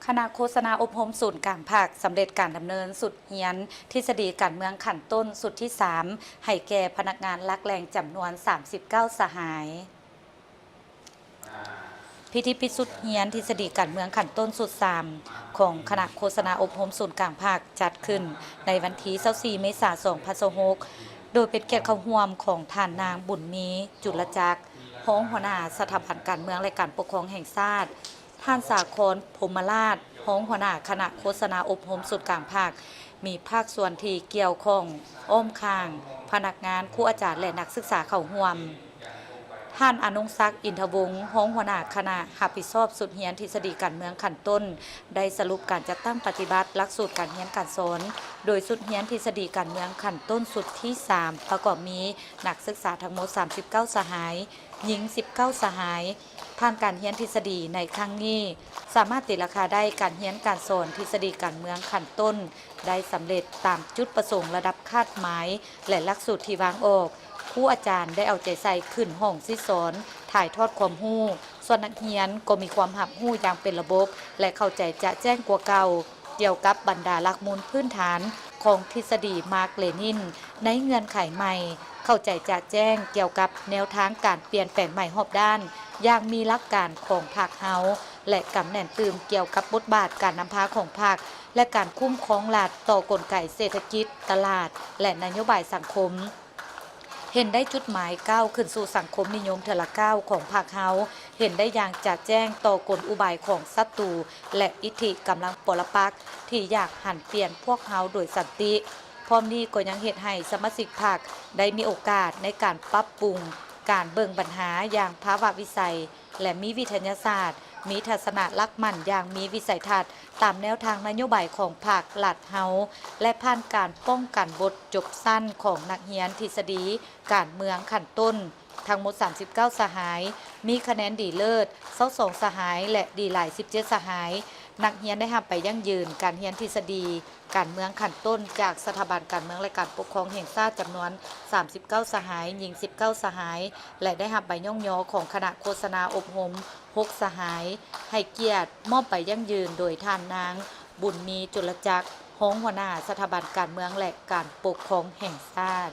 ຄະນະໂຄສະນາອົບຮົມສູນກາງພັກ ສຳເລັດການດຳເນີນຊຸດຮຽນທິດສະດີການເມືອງຂັ້ນຕົ້ນຊຸດທີສາມ ໃຫ້ແກ່ພະນັກງານຫຼັກແຫຼ່ງຈຳນວນສາມສິບເກົ້າສະຫາຍ. ພິທີປິດຊຸດຮຽນທິດສະດີການເມືອງຂັ້ນຕົ້ນຊຸດສາມ ຂອງຄະນະໂຄສະນາອົບຮົມສູນກາງພັກ ຈັດຂຶ້ນໃນວັນທີຊາວສີ່ ເມສາ ສອງພັນຊາວຫົກ ໂດຍເປັນກຽດເຂົ້າຮ່ວມຂອງທ່ານນາງ ບຸນມີ ຈຸລະຈັກ ຮອງຫົວໜ້າສະຖາບັນການເມືອງ ແລະ ການປົກຄອງແຫ່ງຊາດ, ທ່ານ ສາຄອນ ພົມມະລາດ ຮອງຫົວໜ້າຄະນະໂຄສະນາອົບຮົມສູນກາງພັກ, ມີພາກສ່ວນທີ່ກ່ຽວຂ້ອງອ້ອມຂ້າງ, ພະນັກງານ, ຄູອາຈານ ແລະ ນັກສຶກສາເຂົ້າຮ່ວມ. ທ່ານ ອານົງສັກ ອິນທະວົງ ຮອງຫົວໜ້າຄະນະຮັບຜິດຊອບຊຸດຮຽນທິດສະດີການເມືອງຂັ້ນຕົ້ນ ໄດ້ສະຫຼຸບການຈັດຕັ້ງປະຕິບັດຫຼັກສູດການຮຽນການສອນ ໂດຍຊຸດຮຽນທິດສະດີການເມືອງຂັ້ນຕົ້ນຊຸດທີສາມ ປະກອບມີນັກສຶກສາທັງໝົດສາມສິບເກົ້າສະຫາຍ, ຍິງສິບເກົ້າສະຫາຍ. ຜ່ານການຮຽນທິດສະດີໃນຄັ້ງນີ້ ສາມາດຕີລາຄາໄດ້ການຮຽນການສອນທິດສະດີການເມືອງຂັ້ນຕົ້ນໄດ້ສຳເລັດຕາມຈຸດປະສົງລະດັບຄາດໝາຍ ແລະ ຫຼັກສູດທີ່ວາງອອກ. ຄູອາຈານໄດ້ເອົາໃຈໃສ່ຂຶ້ນຫ້ອງສິດສອນ, ຖ່າຍທອດຄວາມຮູ້, ສ່ວນນັກຮຽນກໍມີຄວາມຮັບຮູ້ຢ່າງເປັນລະບົບ ແລະ ເຂົ້າໃຈຈະແຈ້ງກວ່າເກົ່າ ກ່ຽວກັບບັນດາຫຼັກມູນພື້ນຖານຂອງທິດສະດີມາກ-ເລນິນໃນເງື່ອນໄຂໃໝ່, ເຂົ້າໃຈຈະແຈ້ງກ່ຽວກັບແນວທາງການປ່ຽນແປງໃໝ່ຮອບດ້ານຢ່າງມີຫຼັກການຂອງພັກເຮົາ ແລະ ກຳແໜ້ນຕື່ມກ່ຽວກັບບົດບາດການນຳພາຂອງພັກ ແລະ ການຄຸ້ມຄອງລັດຕໍ່ກົນໄກເສດຖະກິດ, ຕະຫຼາດ ແລະ ນະໂຍບາຍສັງຄົມ. ເຫັນໄດ້ຈຸດໝາຍກ້າວຂຶ້ນສູ່ສັງຄົມນິຍົມເທື່ອລະກ້າວຂອງພັກເຮົາ, ເຫັນໄດ້ຢ່າງຈະແຈ້ງຕໍ່ກົນອຸບາຍຂອງສັດຕູ ແລະ ອິດທິກຳລັງປໍລະປັກທີ່ຢາກຫັນປ່ຽນພວກເຮົາໂດຍສັນຕິ. ພ້ອມນີ້ກໍຍັງເຮັດໃຫ້ສະມາຊິກພັກໄດ້ມີໂອກາດໃນການປັບປຸງການເບິ່ງບັນຫາຢ່າງພາວະວິໄສ ແລະ ມີວິທະຍາສາດ, ມີທັດສະນະຫຼັກໝັ້ນຢ່າງມີວິໄສທັດ ຕາມແນວທາງນະໂຍບາຍຂອງພັກລັດເຮົາ ແລະ ຜ່ານການປ້ອງກັນບົດຈົບຊັ້ນຂອງນັກຮຽນທິດສະດີການເມືອງຂັ້ນຕົ້ນທັງໝົດສາມສິບເກົ້າສະຫາຍ, ມີຄະແນນດີເລີດຊາວສອງສະຫາຍ ແລະ ດີຫຼາຍສິບເຈັດສະຫາຍ. ນັກຮຽນໄດ້ຮັບໃບຢັ້ງຢືນການຮຽນທິດສະດີການເມືອງຂັ້ນຕົ້ນຈາກສະຖາບັນການເມືອງ ແລະ ການປົກຄອງແຫ່ງຊາດ ຈຳນວນສາມສິບເກົ້າສະຫາຍ, ຍິງສິບເກົ້າສະຫາຍ ແລະ ໄດ້ຮັບໃບຍ້ອງຍໍຂອງຄະນະໂຄສະນາອົບຮົມ ຫົກສະຫາຍ, ໃຫ້ກຽດມອບໃບຢັ້ງຢືນໂດຍທ່ານນາງ ບຸນມີ ຈຸລະຈັກ ຮອງຫົວໜ້າສະຖາບັນການເມືອງ ແລະ ການປົກຄອງແຫ່ງຊາດ.